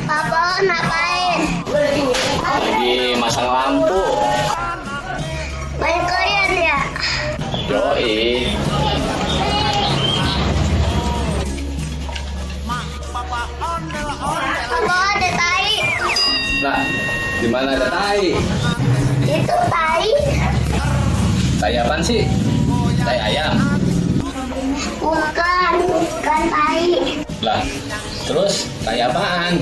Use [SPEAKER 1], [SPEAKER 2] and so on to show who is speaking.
[SPEAKER 1] Papa ngapain?
[SPEAKER 2] Lagi masang lampu.
[SPEAKER 1] Main koyan ya?
[SPEAKER 2] Yoi.
[SPEAKER 1] Papa ada tai.
[SPEAKER 2] Nah, di mana ada tai?
[SPEAKER 1] Itu tai.
[SPEAKER 2] Tai apaan sih? Tai ayam.
[SPEAKER 1] Bukan tai.
[SPEAKER 2] Lah, terus tai apaan?